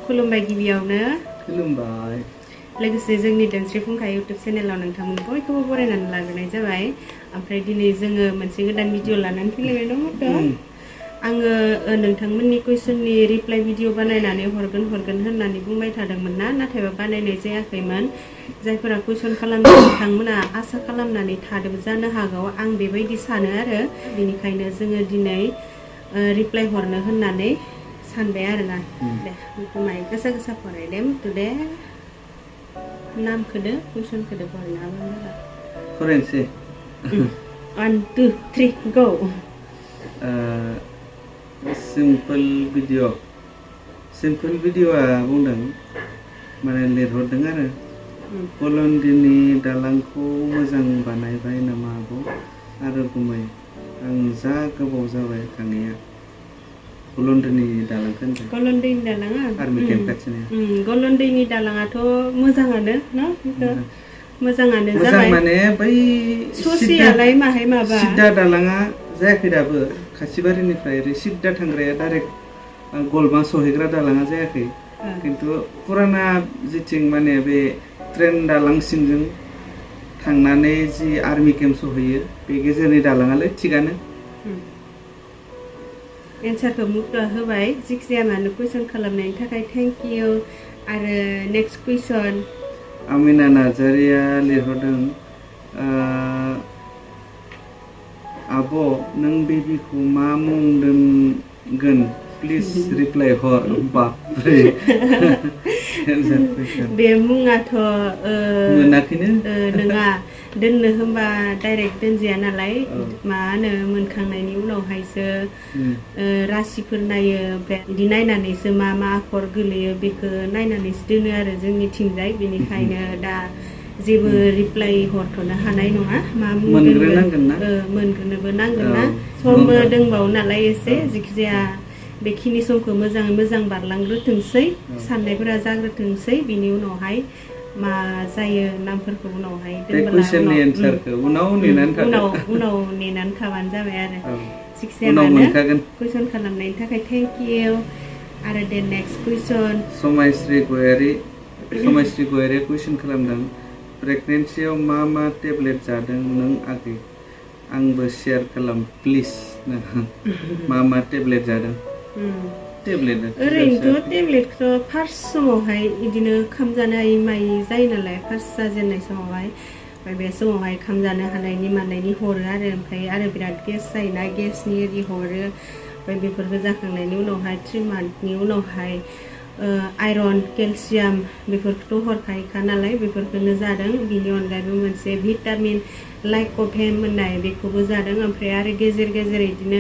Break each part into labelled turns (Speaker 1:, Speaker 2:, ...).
Speaker 1: खुलुमबाय गिबियावनो
Speaker 2: खुलुमबाय
Speaker 1: लोगोसे जोंनि दोनस्रि फुंखा इउट्यूब चेनेलाव नोंथांमोन बयखौबो बरायनानै लाग्रोनाय जाबाय ओमफ्राय दिनै जोङो मोनसे गोदान भिडिअ लानानै फैलायबाय दङ आङो नोंथांमोननि कुइसननि रिप्लाइ भिडिअ बानायनानै हरगोन होननानै बुंबाय थादोंमोन नाथायबा बानायनाय जायाखैमोन जायफोरा कुइसन खालामदों बिथांमोना आसा खालामनानै थादों जानो हागौ आं बेबायदि सानो आरो बेनिखायनो जोङो दिनै रिप्लाइ हरनो होननानै सानबाय आरोना दे माय गोसा गोसा फरायदों टुडे नाम खोदो कुइसन खोदो फरायनो हागोन
Speaker 2: फरायनोसै
Speaker 1: 1 2 3 गो
Speaker 2: सिम्पल भिडिअआ बुंदों माने लिरहरदों आरो कलन्दिनि दालांखौ मोजां बानायबाय नामा आबौ आरो गुमै आं जा गोबाव जाबाय थाङैया गलन्दिनि
Speaker 1: दालाङा
Speaker 2: आर्मि केम्प खाथिनि
Speaker 1: गलन्दिनि दालाङाथ' मोजाङानो ना मोजाङानो
Speaker 2: मोजां
Speaker 1: जाबाय
Speaker 2: माने बै
Speaker 1: ससेयालाय माहाय माबा
Speaker 2: सिद्दा दालाङा जायाखै दाबो खासिबारिनिफ्राय ओरै सिद्दा थांग्राया डाइरेक्ट गलमा सहैग्रा दालाङा जायाखै किन्तु पुराना जिथिं माने बे ट्रेन दालां सिंजों थांनानै जि आर्मि केम्प सहैयो बे गेजेरनि दालाङालाय थिगानो
Speaker 1: एन्सारखौ मुक्ता होबाय जिखिजाया मानो कुइसन खालामनायनि थाखाय थेंक इउ आरो नेक्स्ट कुइसन
Speaker 2: आमिना नार्जारिया लिरहरदों आब' नों बेबिखौ मा मुं दोनगोन प्लिज रिप्लाइ हर बापरे
Speaker 1: बे मुङाथ'
Speaker 2: मोनाखैनो
Speaker 1: नङा दोननो होनबा डाइरेक्ट दोनजाया नालाय मा होनो मोनखांनायनि उनावहायसो राशिफोर नायो ओमफ्राय बिदि नायनानैसो मा आखर गोलैयो बेखौ नायनानैसो दोनो आरो जोंनिथिंजाय बेनिखायनो दा जेबो रिप्लाइ हरथ'नो हानाय नङा मा मुं मोनग्रोनोबो नांगोन ना समबो दंबावो नालाय एसे जिखिजाया बेखिनि समखौ मोजाङै मोजां बारलांग्रोथोंसै साननायफोरा जाग्रोथोंसै बिनि उनावहाय मा जायो नामफोरखौ उनावहाय
Speaker 2: उनाव
Speaker 1: नेनानै थाबानो जाबाय आरो जिखिजाया कुइसन खालामनायनि थाखाय थेंक इउ आरो दे नेक्स्ट कुइसन
Speaker 2: समायश्री गयारिया कुइसन खालामदों प्रेगनेन्सियाव मा टेब्लेट जादों नों आगै आंबो शेयार खालाम प्लिज मा टेब्लेट जादों
Speaker 1: ओरैनोथ' टेब्लेटखौ फार्स्ट समावहाय बिदिनो ओंखाम जानो हायै मायै जायो नालाय फार्स्ट जाजेननाय समावहाय ओमफ्राय बे समावहाय ओंखाम जानो हानायनि मानायनि हरो आरो बिराद गेस जायोना गेसनि ओरि हरो ओमफ्राय बेफोरखौ जाखांनायनि उनावहाय 3 मान्थनि उनावहाय आयरन केलसियाम बेफोरखौथ' हरखायोखा नालाय बेफोरखौनो जादों बिनि अनगायैबो मोनसे भिटामिन लाइक'भेम होननाय बेखौबो जादों ओमफ्राय आरो गेजेर बिदिनो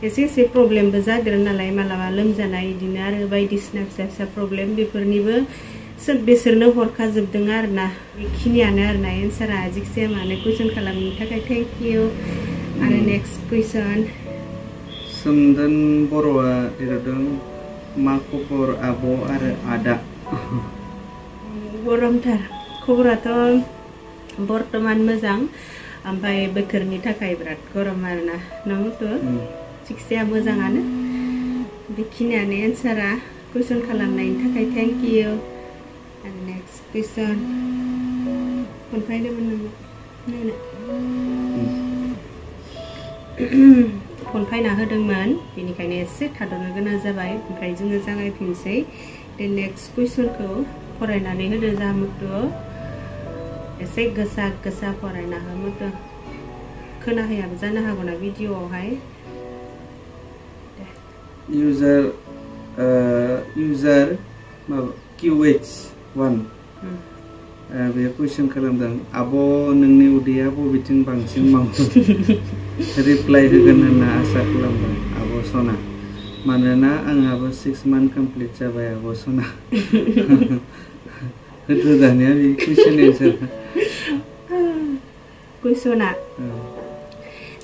Speaker 1: एसे प्रब्लेमबो जादों नालाय मालाबा लोमजानाय बिदिनो आरो बायदिसिना फिसा प्रब्लेम बेफोरनिबो बिसोरनो हरखाजोबदों आरोना बेखिनियानो आरोना एन्सारा जिखिजाया मानो कुइसन खालामनायनि थाखाय थेंक इउ आरो नेक्स्ट कुइसन
Speaker 2: सोमदोन बर'आ लिरदों मा खबर आब' आरो आदा
Speaker 1: गरमथार खबराथ' बर्तमान मोजां ओमफ्राय बोथोरनि थाखाय बिराद गरम आरोना नंगौथ' जिखिजाया मोजाङानो बेखिनियानो एन्सारा कुइसन खालामनायनि थाखाय थेंक इउ आरो नेक्स्ट कुइसन फनफायदोंमोन फन फायना होदोंमोन बेनिखायनो एसे थाद'नो गोनां जाबाय ओमफ्राय जोङो जागायफिनसै दे नेक्स्ट कुइसनखौ फरायनानै होदो जामुथु एसे गोसा फरायना हो मुथु खोनाहैयाबो जानो हागौना भिडिअआवहाय
Speaker 2: इउजार QH1 बे कुइसन खालामदों आब' नोंनि उदैया बबेथिं बांसिन मावो रिप्लाइ होगोन होनना आसा खालामदों आब' सना मानोना आंहाबो 6 मान्थ कमप्लिट जाबाय आब' सना होदो दानिया बे
Speaker 1: कुइसना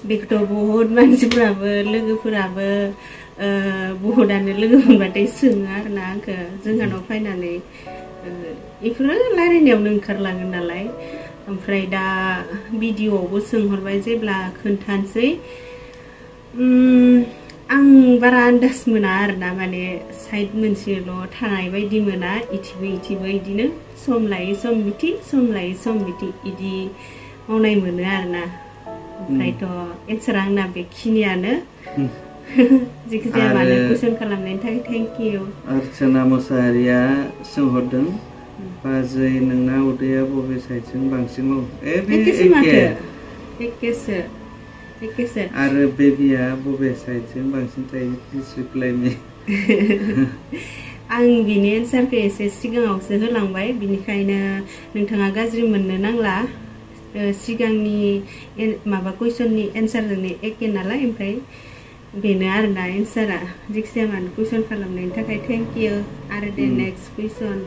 Speaker 1: बेखौथ' बहुत मानसिफ्राबो लोगोफोराबो बहुदानो लोगो मोनबाथाय सोङो आरोना आंखौ जोंहानाव फैनानै बेफोरो रायलायनायावनो ओंखारलाङो नालाय ओमफ्राय दा भिडिअआवबो सोंहरबाय जेब्ला खोन्थानोसै आं बारा आन्दाज मोना आरोना माने साइड मोनसेल' थानाय बायदि मोना इथिबो इदिनो सम लायै सम बिदि सम लायै सम बिदि इदि मावनाय मोनो आरोना ओमफ्रायथ' एन्सारा आंना बेखिनियानो जिखिजाया मानो कुइसन खालामनायनि थाखाय थेंक इउ।
Speaker 2: अर्चना मोसाहारिया सोंहरदों बाजै नोंना उदैया बबे साइडजों बांसिन मावो?
Speaker 1: एखेसो
Speaker 2: आरो बेबिया बबे साइडजों बांसिन थायो? प्लिज रिप्लाइ मी।
Speaker 1: आं बिनि एन्सारखौ एसे सिगाङावसो होलांबाय बिनिखायनो नोंथाङा गाज्रि मोननो नांला सिगांनि माबा कुइसननि एन्सारजोंनो एखे नालाय ओमफ्राय बेनो आरोना एन्सारा जिखिजाया मानो कुइसन खालामनायनि थाखाय थेंक इउ। आरो दे नेक्स्ट कुइसन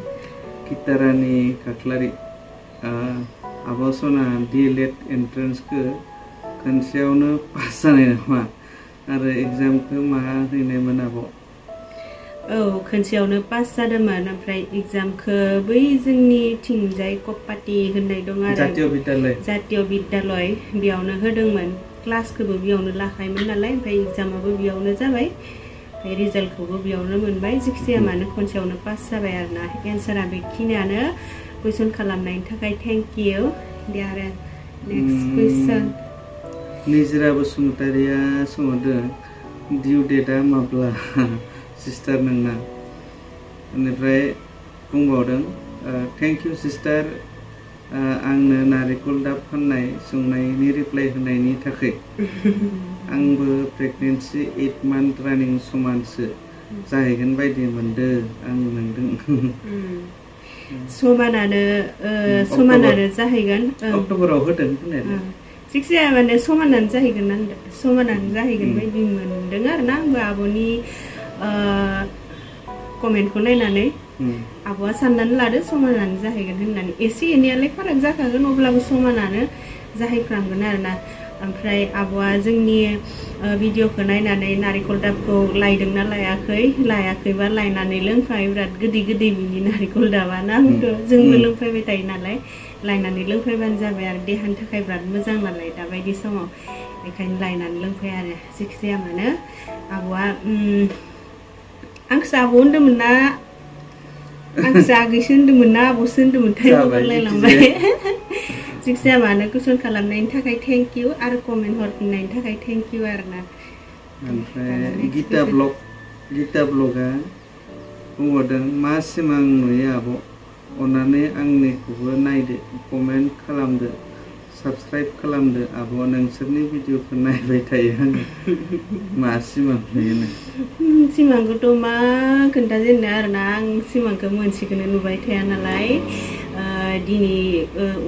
Speaker 2: कितारानि खाख्लारि आब' सना DLED एन्ट्रेन्सखौ खनसेयावनो पास जानाय नामा आरो एग्जामखौ मा हैनायमोन आब'?
Speaker 1: औ खनसेयावनो पास जादोंमोन ओमफ्राय एग्जामखौ बै जोंनिथिंजाय कपाटि होननाय दं आरो जातीय बिद्यालय बेयावनो होदोंमोन क्लासखौबो बेयावनो लाखायोमोन नालाय ओमफ्राय एग्जामाबो बेयावनो जाबाय ओमफ्राय रिजाल्टखौबो बेयावनो मोनबाय जिखिजाया मानो खनसेयावनो पास जाबाय आरोना एन्सारा बेखिनियानो कुइसन खालामनायनि थाखाय थेंक इउ। दे आरो नेक्स्ट कुइसन
Speaker 2: निजरा बसुमतारिया सोंहरदों डिउ डेटआ माब्ला सिस्टार नोंना? बेनिफ्राय बुंबावदों थेंक इउ सिस्टार आंनो नारिखल दाब फाननाय सोंनायनि रिप्लाइ होनायनि थाखाय। आंबो प्रेगनेन्सि 8 मान्थ रानिं समानसो जाहैगोन बायदि मोनदों आं नोंदों।
Speaker 1: समानानो जाहैगोन
Speaker 2: अक्ट'बराव होदों होननाया
Speaker 1: जिखिजाया माने समानानो जाहैगोन बायदि मोनदों आरोना आंबो आब'नि कमेन्टखौ नायनानै आब'आ साननानै लादो समानानो जाहैगोन होननानै एसे एनैयालाय फाराग जाखागोन अब्लाबो समानानो जाहैफ्रामगोन आरोना। ओमफ्राय आब'आ जोंनि भिडिअखौ नायनानै नारिखल दाबखौ लायदोंना लायाखैबा लायनानै लोंफाय बिराद गोदै बिनि नारिखल दाबा ना जोंबो लोंफैबाय थायो नालाय लायनानै लोंफैबानो जाबाय आरो देहानि थाखाय बिराद मोजां नालाय दाबायदि समाव बेखायनो लायनानै लोंफाय आरो जिखिजाया मानो आब'आ आंखौसो आब' होनदोंमोन ना आंखौसो आगैसो होनदोंमोन ना आब'सो होनदोंमोनथाय बावगारलायलांबाय जिखिजाया मानो कुइसन खालामनायनि थाखाय थेंक इउ आरो कमेन्ट हरफिननायनि थाखाय थेंक इउ आरोना।
Speaker 2: ओमफ्राय गीता ब्लगा बुंहरदों मा सिमां नुयो आब' अन्नानै आंनिखौबो नायदो कमेन्ट खालामदो साबस्क्राइब खालामदो आब' नोंसोरनि भिडिअखौ नायबाय थायो आङो मा सिमां नुयो नों?
Speaker 1: सिमांखौथ' मा खोन्थाजेननो आरोना आं सिमांखौ मोनसेखौनो नुबाय थाया नालाय दिनै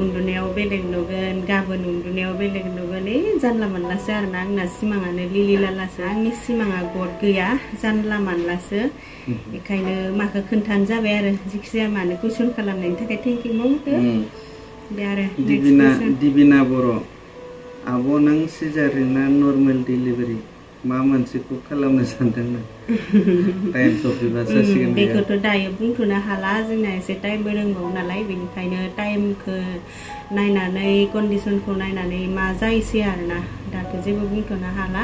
Speaker 1: उन्दुनायाव बेलेग नुगोन गाबोन उन्दुनायाव बेलेग नुगोन जानला मानलासो आरोना आंना सिमाङानो लिलि लालासो आंनि सिमाङा गद गैया जानला मानलासो बेखायनो माखौ खोन्थानो जाबाय आरो जिखिजाया मानो कुइसन खालामनायनि थाखाय थेंक इउ मावदो। दे आरो
Speaker 2: दिबिना बर' आब' नों सिजारिन ना नर्मेल डिलिभारि मा मोनसेखौ खालामनो सानदों नों? टाइम सफैबा जासिगोन
Speaker 1: बेखौथ' दायो बुंथ'नो हाला जोंना एसे टाइमबो दंबावो नालाय बेनिखायनो टाइमखौ नायनानै कन्डिसनखौ नायनानै मा जायोसै आरोना दाथ' जेबो बुंथ'नो हाला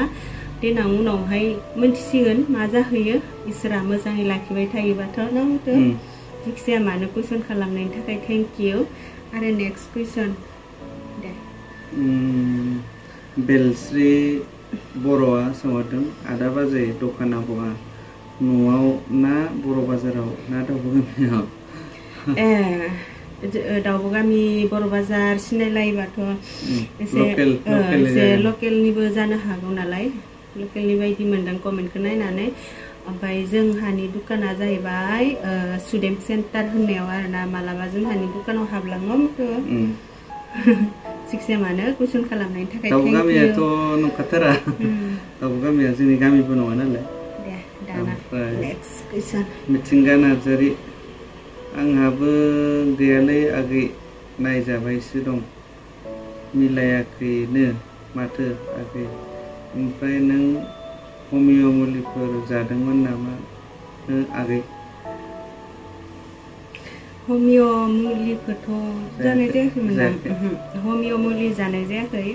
Speaker 1: देनां उनावहाय मोनथिसिगोन मा जाहैयो इसोरा मोजाङै लाखिबाय थायोबाथ' नोंथ' जिखिजाया मानो कुइसन खालामनायनि थाखाय थेंक इउ। आरो नेक्स्ट कुइसन दे
Speaker 2: बेलस्रि बर'आ सोंहरदों आदा बाजै दखाना बहा न'आव ना बर' बाजाराव ना दाउबगामियाव?
Speaker 1: दाउबगामि बर' बाजार सिनायलायोबाथ' एसे लकेलनिबो जानो हागौ नालाय लकेलनि बायदि मोनदों कमेन्टखौ नायनानै। ओमफ्राय जोंहानि दुकाना जाहैबाय सुदेम सेन्टार होननायाव आरोना मालाबा जोंहानि दुकानाव हाबलाङो जिखिजाया मानो कुइसन खालामनायनि थाखाय
Speaker 2: दाउबगामियाथ' नंखाथारा दाउबगामिया जोंनि गामिबो नङा नालाय।
Speaker 1: दे दाना नेक्स्ट कुइसन
Speaker 2: मिथिंगा नार्जारि आंहाबो गैयालै आगै नायजाबायसो दं मिलायाखैनो माथो आगै ओमफ्राय नों हमिय' मुलिफोर जादोंमोन नामा आगै?
Speaker 1: हमिय' मुलिखौथ' जानाय जायाखैमोन आं हमिय' मुलि जानाय जायाखै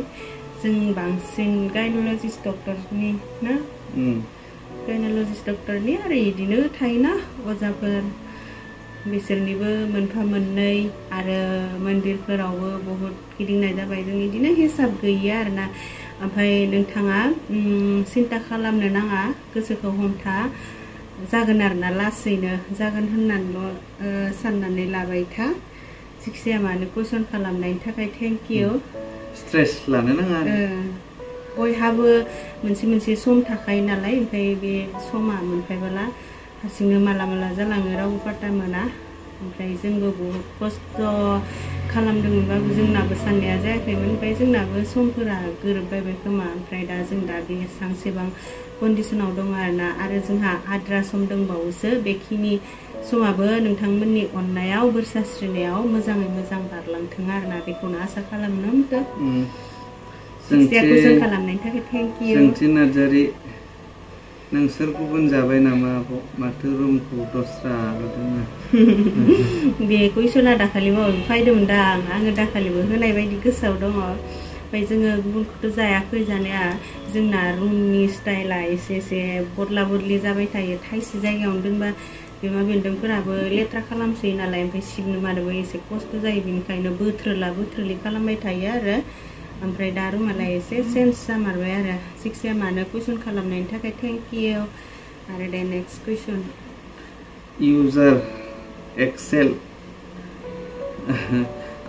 Speaker 1: जों बांसिन गायन'लजिस्ट डक्टरनि ना गायनोलजिस्ट डक्टरनि आरो इदिनो थायोना अजाफोर बिसोरनिबो मोनफा मोननै आरो मन्दिरफोरावबो बहुत गिदिंनाय जाबाय जों इदिनो हिसाब गैया आरोना ओमफ्राय नोंथाङा सिन्था खालामनो नाङा गोसोखौ हमथा जागोन आरोना लासैनो जागोन होननानैल' साननानै लाबाय था जिखिजाया मानो कुइसन खालामनायनि थाखाय थेंक इउ
Speaker 2: स्ट्रेस लानो नाङा
Speaker 1: बयहाबो मोनसे सम थाखायो नालाय ओमफ्राय बे समा मोनफायबोला हारसिंनो माला माला जालाङो रावबो पात्ता मोना ओमफ्राय जोंबो बहुत खस्थ' खालामदोंमोनबाबो जोंनाबो साननाया जायाखैमोन ओमफ्राय जोंनाबो समफोरा गोरोबबाय खोमा ओमफ्राय जों दा बेसेबां कन्डिसनाव दङ आरोना आरो जोंहा आद्रा सम दंबावोसो बेखिनि समाबो नोंथांमोननि अननायाव बोर सारस्रिनायाव मोजाङै मोजां बारलांथों आरोना बेखौनो आसा खालामनो कुइसन खालामनायनि थाखाय थेंक इउ
Speaker 2: जोंथि नार्जारि नोंसोर गुबुन जाबाय नामा आब' माथो रुमखौ दस्रा होदोंना
Speaker 1: बे कुइसना दाखालि माबा फैदोंमोन दा आङो दाखालिबो होनाय बायदि गोसोआव दङ ओमफ्राय जोङो गुबुनखौथ' जायाखै जानाया जोंना रुमनि स्टाइला एसे बदला बदलि जाबाय थायो थाइसे जायगायावनो दोनबा बिमा बेन्दोंफोराबो लेथ्रा खालामसै नालाय ओमफ्राय सिबनो मानोबो एसे खस्थ' जायो बेनिखायनो बोथ्रोला बोथ्रोलि खालामबाय थायो आरो ओमफ्राय दा रुमालाय एसे चेन्ज जामारबाय आरो जिखिजाया मानो कुइसन खालामनायनि थाखाय थेंक इउ आरो दे नेक्स्ट कुइसन
Speaker 2: इउजार एक्सेल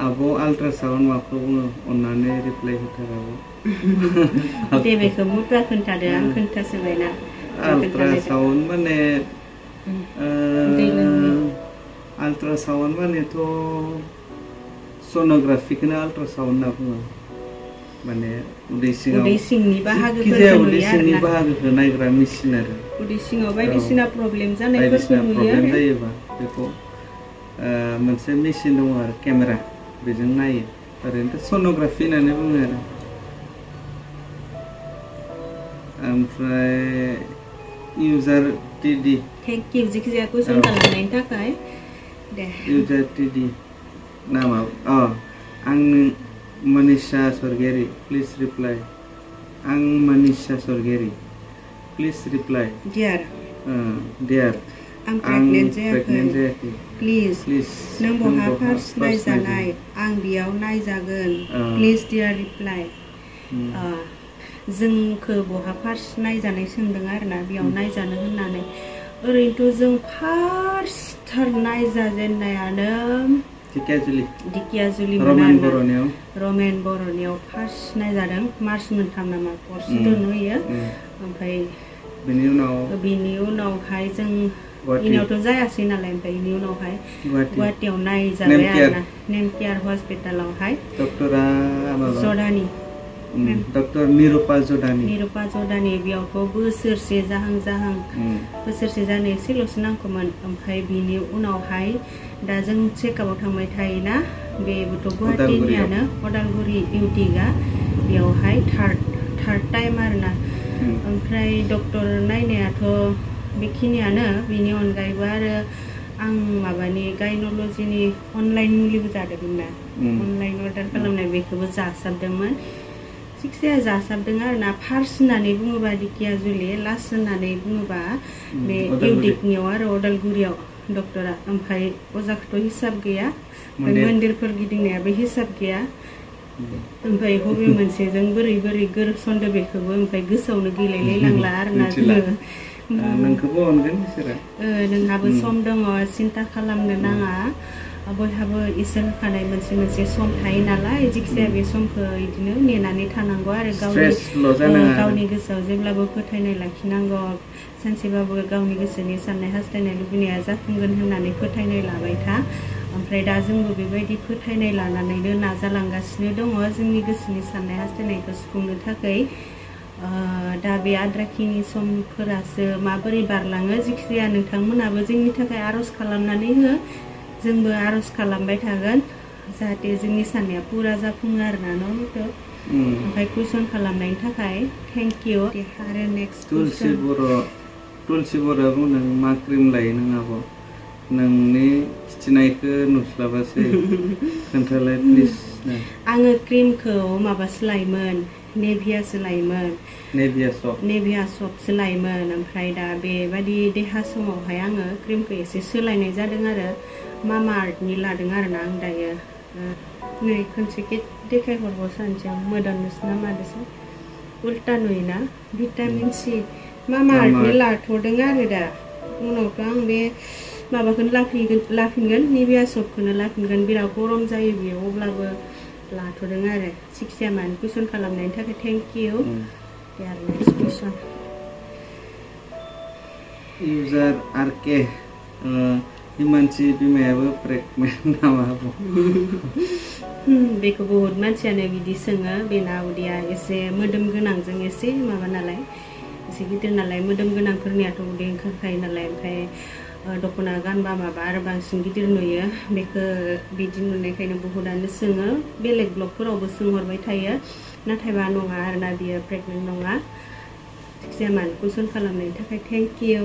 Speaker 2: आब' आल्ट्रासाउन्ड माखौ बुङो अन्नानै रिप्लाइ होथाराबो
Speaker 1: दे बेखौ मुद्रा खोन्थादो आं खोन्थासोबायना
Speaker 2: आल्ट्रासाउन्ड माने आल्ट्रासाउन्ड मानेथ' सन'ग्राफिखौनो आल्ट्रासाउन्ड होनना बुङो माने उदै सिंनि बाहागोखौ नायग्रा मेसिन आरो
Speaker 1: उदै सिङाव बायदिसिना प्रब्लेम जानायफोरखौ नुयो
Speaker 2: जायोबा बेखौ मोनसे मेसिन दङ आरो केमेरा बेजों नायो ओरैनोथ' सन'ग्राफि होननानै बुङो आरो ओमफ्राय इउजार टिडि
Speaker 1: थेंक इउ जिखिजाया कुइसन खालामनायनि थाखाय दे
Speaker 2: इउजार टिडि नामा आं मनीषा सरगेरि प्लिज रिप्लाइ आं मनीषा सरगेरि प्लिज रिप्लाइ डियार
Speaker 1: आं प्रेगनेन्ट जायाखै प्लिज नों बहा फार्स्ट नायजानाय आं बेयाव नायजागोन प्लिज डियार रिप्लाइ जोंखौ बहा फार्स्ट नायजानाय सोंदों आरोना बेयाव नायजानो होननानै ओरैनोथ' जों फार्स्टथार नायजाजेननायानो दिकियाजुलि रमेन बर'नियाव फार्स्ट नायजादों मार्च मोनथाम नामा कर्स दोनहैयो ओमफ्राय बिनि उनावहाय जों इनियावथ' जायासै नालाय ओमफ्राय बेनि उनावहाय गुवाहाटियाव नायजाबाय आरोना नेम केयार हस्पिटालावहाय जदानि
Speaker 2: डक्टर निरुपा जदानि
Speaker 1: बेयावथ' बोसोरसे जाहां बोसोरसे जानो एसेल'सो नांगौमोन ओमफ्राय बिनि उनावहाय दा जों चेकआपआव थांबाय थायोना बेबोथ' गुवाहाटिनियानो अदालगुरि इउटिगा बेयावहाय थार्ड टाइम आरोना ओमफ्राय डक्टर नायनायाथ' बेखिनियानो बिनि अनगायैबो आरो आं माबानि गायन'लजिनि अनलाइन मुलिबो जादोंमोन ना अनलाइन अर्डार खालामनाय बेखौबो जासाबदोंमोन जिखिजाया जासाबदों आरोना फार्स्ट होननानै बुङोबा दिकियाजुलि लास्ट होननानै बुङोबा बे इउदिकनियाव आरो अदालगुरियाव डक्टरा ओमफ्राय अजाखौथ' हिसाब गैया मन्दिरफोर गिदिंनायाबो हिसाब गैया ओमफ्राय बबे मोनसेजों बोरै गोरोबसनदो बेखौबो ओमफ्राय गोसोआवनो गैलायलांला आरोना जोङो
Speaker 2: नोंखौबो अनगोन बिसोरो
Speaker 1: नोंहाबो सम दङ सिन्था खालामनो नाङा बयहाबो इसोर होखानाय मोनसे सम थायो नालाय जिखिजाया बे समखौ बिदिनो नेनानै थानांगौ आरो गावनि गोसोआव जेब्लाबो फोथायनाय लाखिनांगौ सानसेबाबो गावनि गोसोनि साननाय हास्थायनाय लुबैनाया जाफुंगोन होननानै फोथायनाय लाबाय था ओमफ्राय दा जोंबो बेबायदि फोथायनाय लानानैनो नाजालांगासिनो दङ जोंनि गोसोनि साननाय हास्थायनायखौ सुफुंनो थाखाय दा बे आद्राखिनि समफोरासो माबोरै बारलाङो जिखिजाया नोंथांमोनाबो जोंनि थाखाय आर'ज खालामनानै हो जोंबो आर'ज खालामबाय थागोन जाहाथे जोंनि साननाया पुरा जाफुङो आरोना न'निखौ ओमफ्राय कुइसन खालामनायनि थाखाय थेंक इउ आरो नेक्स्ट
Speaker 2: तुलसि बर'आ बुंदों मा क्रिम लायो नों आब' नोंनि खिथिनायखौ नुस्लाबासै खोन्थालाय प्लिज
Speaker 1: आङो क्रिमखौ माबासो लायोमोन नेभियासो लायोमोन नेभिया सफ्टसो लायोमोन ओमफ्राय दा बेबायदि देहा समावहाय आङो क्रिमखौ एसे सोलायनाय जादों आरो मामा आर्थनि लादों आरोना आं दायो नै खनसे देखायहरबाव सानसेयाव मोदाननोसो ना मादोसो उल्टा नुयोना भिटामिन सि मामा आर्थनि लाथ'दों आरो दा उनावथ' आं बे माबाखौनो लाफिनगोन नेभिया सफ्टखौनो लाफिनगोन बिराद गरम जायो बेयो अब्लाबो लाथ'दों आरो सिक्सिया मानो कुइसन खालामनायनि थाखाय thank you next question
Speaker 2: user RK Himanshi बिमायाबो प्रेगनेन्ट नामा
Speaker 1: बेखौ बहुत मानसियानो बिदि सोङो बेना उदैया एसे मोदोम गोनांजों एसे माबा नालाय एसे गिदिर नालाय मोदोम गोनांफोरनियाथ' उदै ओंखारखायो नालाय ओमफ्राय दख'ना गानबा माबा आरो बांसिन गिदिर नुयो बेखौ बिदि नुनायखायनो बहुतानो सोङो बेलेग ब्लगफोरावबो सोंहरबाय थायो नाथायबा नङा आरोना बियो प्रेगनेन्ट नङा जायखिजाया मानो कुइसन खालामनायनि थाखाय थेंक इउ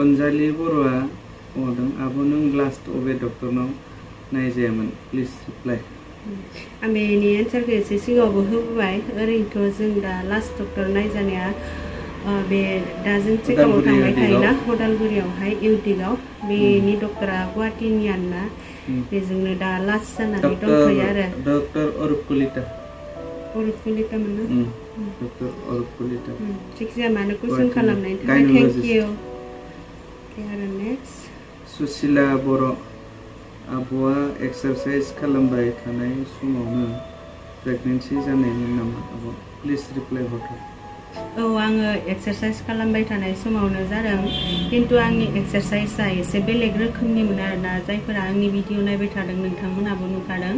Speaker 2: अनजालि बर'आ बुंदों आब' नों लास्ट अबे डक्टरनाव नायजायामोन प्लिज रिप्लाइ
Speaker 1: आं बेनि एन्सारखौ एसे सिगाङावबो होबोबाय ओरैनोथ' जों दा लास्ट डक्टर नायजानाया बे दा जों चेकआपआव थांबाय थायोना उदालगुरियावहाय इउटिकआव बेनि डक्टरा गुवाहाटीनियानो बेजोंनो दा लास्ट जानानै दंथ'यो आरो
Speaker 2: डक्टर अरुप कलिता
Speaker 1: मोनो
Speaker 2: डक्टर अरुप कलिता
Speaker 1: जायखिजाया मानो कुइसन खालामनायनि थाखाय थेंक इउ आरो नेक्स्ट
Speaker 2: सुसिला बर' आब'आ एक्सारसाइज खालामबाय थानाय समावनो प्रेगनेन्सि जानायमोन नामा आब' प्लिज रिप्लाइ हरदो
Speaker 1: औ आङो एक्सारसाइज खालामबाय थानाय समावनो जादों खिन्थु आंनि एक्सारसाइजआ एसे बेलेग रोखोमनिमोन आरोना जायफोरा आंनि भिडिअ नायबाय थादों नोंथांमोनाबो नुखादों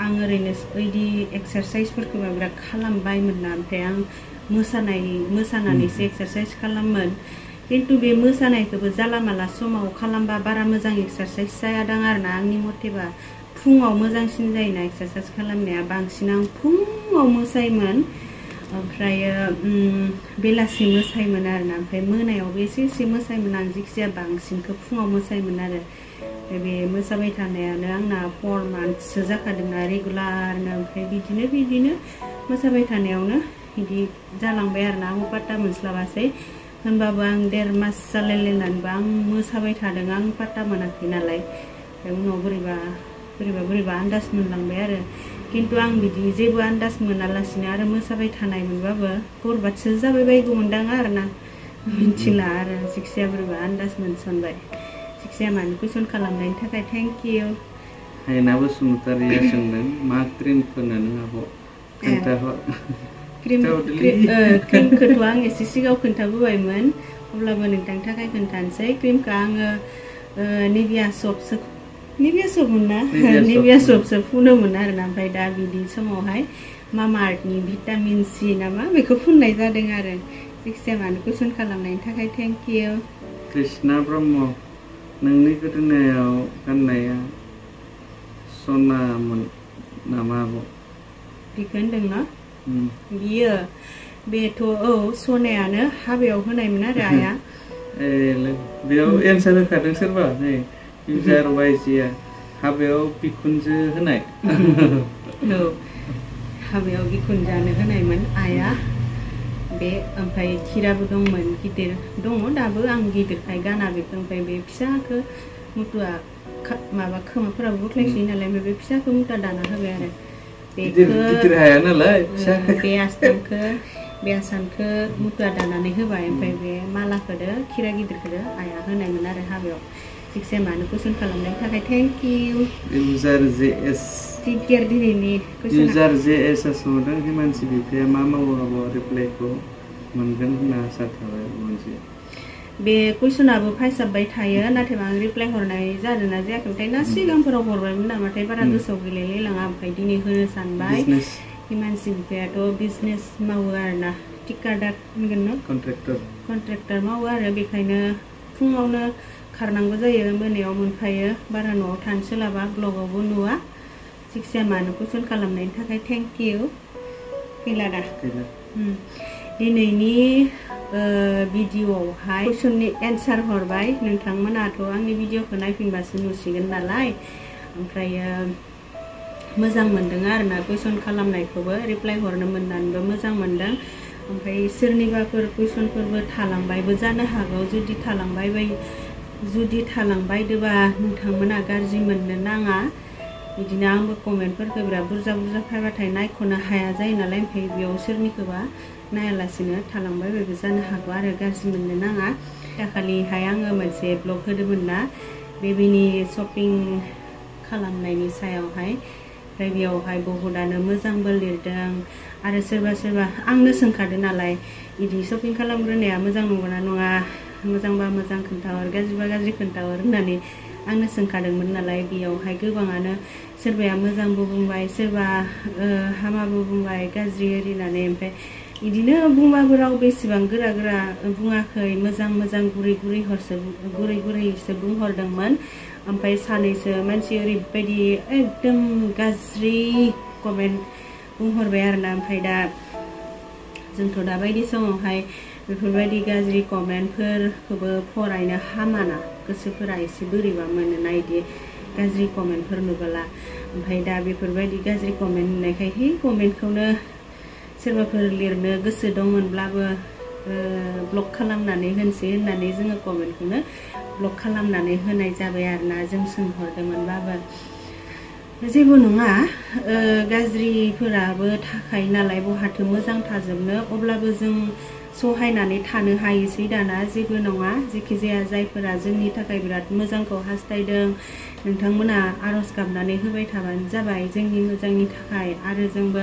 Speaker 1: आं ओरैनो बिदि एक्सारसाइजफोरखौ बिराद खालामबायमोन ना ओमफ्राय आं मोसानानैसो एक्सारसाइज खालामोन खिन्थु बे मोसानायखौबो जाला माला समाव खालामबा बारा मोजां एक्सारसाइज जायादां आरोना आंनि मथेबा फुङाव मोजांसिन जायोना एक्सारसाइज खालामनाया बांसिन आं फुङाव मोसायोमोन ओमफ्रायो बेलासि मोसायोमोन आरोना ओमफ्राय मोनायावबो एसे मोसायोमोन आं जिखिजाया बांसिनखौ फुङाव मोसायोमोन आरो बे मोसाबाय थानायानो आंना 4 मान्थसो जाखादोंना रेगुलारनो ओमफ्राय बिदिनो मोसाबाय थानायावनो बिदि जालांबाय आरोना आं पात्ता मोनस्लाबासै होनबाबो आं 1.5 मास जालायलायनानैबो आं मोसाबाय थादों आं पात्ता मोनाखै नालाय ओमफ्राय उनाव बोरैबा आन्दाज मोनलांबाय आरो खिन्थु आं बिदि जेबो आन्दाज मोनालासिनो आरो मोसाबाय थानाय मोनबाबो बरबादसो जाबाय बायगौमोनदां आरोना मिथिला आरो जिखिजाया बोरैबा आन्दाज मोनसनबाय जिखिजाया मानो कुइसन खालामनायनि थाखाय थेंक इउ
Speaker 2: हायना बसुमतारिया सोंदों मा क्रिम फोनो नों आब' खोन्थाहर
Speaker 1: क्रिमखौथ' आं एसे सिगाङाव खोन्थाबोबायमोन अब्लाबो नोंथांनि थाखाय खोन्थानोसै क्रिमखौ आङो नेभिया सफ्टसो फुनोमोन आरोना ओमफ्राय दा बिदि समावहाय मामा आर्थनि भिटामिन सि नामा बेखौ फुननाय जादों आरो जायखिजाया मानो कुइसन खालामनायनि थाखाय थेंक इउ
Speaker 2: कृष्णा ब्रह्म नोंनि गोदोनायाव गाननाया सनामोन नामा आब'
Speaker 1: बेखौ होनदोंना बेथ' औ सनायानो हाबायाव होनायमोन आरो आइया
Speaker 2: बेयाव एन्सार होखादों सोरबा नै इउजार वाइजिया हाबायाव बिखुनजो होनाय
Speaker 1: औ हाबायाव बिखुनजोआनो होनायमोन आइया बे ओमफ्राय खिराबो दंमोन गिदिर दङ दाबो आं गिदिरखाय गाना बेखौ ओमफ्राय बे फिसाखौ मुथुआ माबा खोमाफोराबो बोख्लायसै नालाय ओमफ्राय बे फिसाखौ मुथा दाना होबाय आरो
Speaker 2: गिदिर हाया नालाय
Speaker 1: बे आसानखौ मुथुआ दानानै होबाय ओमफ्राय बे मालाखौदो खिरा गिदिरखौदो आइया होनायमोन आरो हाबायाव जिखिजाया मानो कुइसन खालामनायनि थाखाय थेंक इउ
Speaker 2: इउजार जेएस
Speaker 1: दिनैनि
Speaker 2: इउजार जेएस सोंदों हिमांसि बिफाया मा मावो आब' रिप्लाइखौ मोनगोन होनना आसा थाबाय मोनसे
Speaker 1: बे कुइसनाबो फायसाबबाय थायो नाथायबा आं रिप्लाइ हरनाय जादोंना जायाखैमोनथाय ना सिगांफोराव हरबायमोन नामाथाय बारा गोसोआव गैलायलाङा ओमफ्राय दिनै होनो सानबाय हिमांसि बिफायाथ' बिजनेस मावो आरोना थिकादार होनगोन ना कन्ट्रेक्टर मावो आरो बेखायनो फुङावनो खारनांगौ जायो मोनायाव मोनफायो बारा न'आव थानो सोलाबा ब्लगावबो नुवा जिखिजाया मानो कुइसन खालामनायनि थाखाय थेंक इउ गैला दा दिनैनि भिडिअआवहाय कुइसननि एन्सार हरबाय नोंथांमोनाथ' आंनि भिडिअखौ नायफिनबासो नुसिगोन नालाय ओमफ्रायो मोजां मोनदों आरोना कुइसन खालामनायखौबो रिप्लाय हरनो मोननानैबो मोजां मोनदों ओमफ्राय सोरनिबाफोर कुइसनफोरबो थालांबायबो जानो हागौ जुदि थालांबायदोबा नोंथांमोना गाज्रि मोननो नाङा बिदिनो आंबो कमेन्टफोरखौ बिराद बुरजा फैबाथाय नायख'नो हाया जायो नालाय ओमफ्राय बेयाव सोरनिखौबा नायालासिनो थालांबायबो जानो हागौ आरो गाज्रि मोननो नाङा दाखालिहाय आङो मोनसे ब्लग होदोंमोन ना बेबिनि शपिं खालामनायनि सायावहाय ओमफ्राय बेयावहाय बहुतानो मोजांबो लिरदों आरो सोरबा आंनो सोंखादों नालाय बिदि शपिं खालामग्रोनाया मोजां नंगौना नङा मोजांबा मोजां खोन्थाहर गाज्रिबा गाज्रि खोन्थाहर होननानै आंनो सोंखादोंमोन नालाय बेयावहाय गोबाङानो सोरबाया मोजांबो बुंबाय सोरबा हामाबो बुंबाय गाज्रि ओरिनानै ओमफ्राय बिदिनो बुंबाबो राव बेसेबां गोरा बुङाखै मोजां गुरैसो बुंहरदोंमोन ओमफ्राय सानैसो मानसि ओरैबायदि एकदम गाज्रि कमेन्ट बुंहरबाय आरोना ओमफ्राय दा जोंथ' दा बायदि समावहाय बेफोरबायदि गाज्रि कमेन्टफोरखौबो फरायनो हामाना गोसोफोरा एसे बोरैबा मोनोना इदि गाज्रि कमेन्टफोर नुबोला ओमफ्राय दा बेफोरबायदि गाज्रि कमेन्ट नुनायखाय कमेन्टखौनो सोरबाफोर लिरनो गोसो दंमोनब्लाबो ब्लक खालामनानै होनसै होननानै जोङो कमेन्टखौनो ब्लक खालामनानै होनाय जाबाय आरोना जों सोंहरदोंमोनबाबो जेबो नङा गाज्रिफोराबो थाखायो नालाय बहाथो मोजां थाजोबनो अब्लाबो जों सहायनानै थानो हायोसै दाना जेबो नङा जेखि जाया जायफोरा जोंनि थाखाय बिराद मोजांखौ हास्थायदों नोंथांमोना आरज गाबनानै होबाय थाबानो जाबाय जोंनि मोजांनि थाखाय आरो जोंबो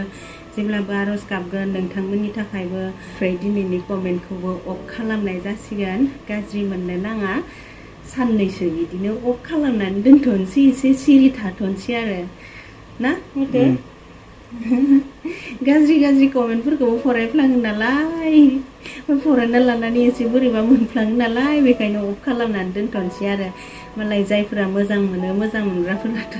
Speaker 1: जेब्लाबो आरज गाबगोन नोंथांमोननि थाखायबो ओमफ्राय दिनैनि कमेन्टखौबो अफ खालामनाय जासिगोन गाज्रि मोननो नाङा साननैसो बिदिनो अफ खालामनानै दोनथ'नोसै एसे सिरि थाथ'नोसै आरो ना मथे गाज्रि कमेन्टफोरखौबो फरायफ्लाङो नालाय फरायना लानानै एसे बोरैबा मोनफ्लाङो नालाय बेखायनो अफ खालामनानै दोनथ'नोसै आरो मालाय जायफोरा मोजां मोनो मोजां मोनग्राफोराथ'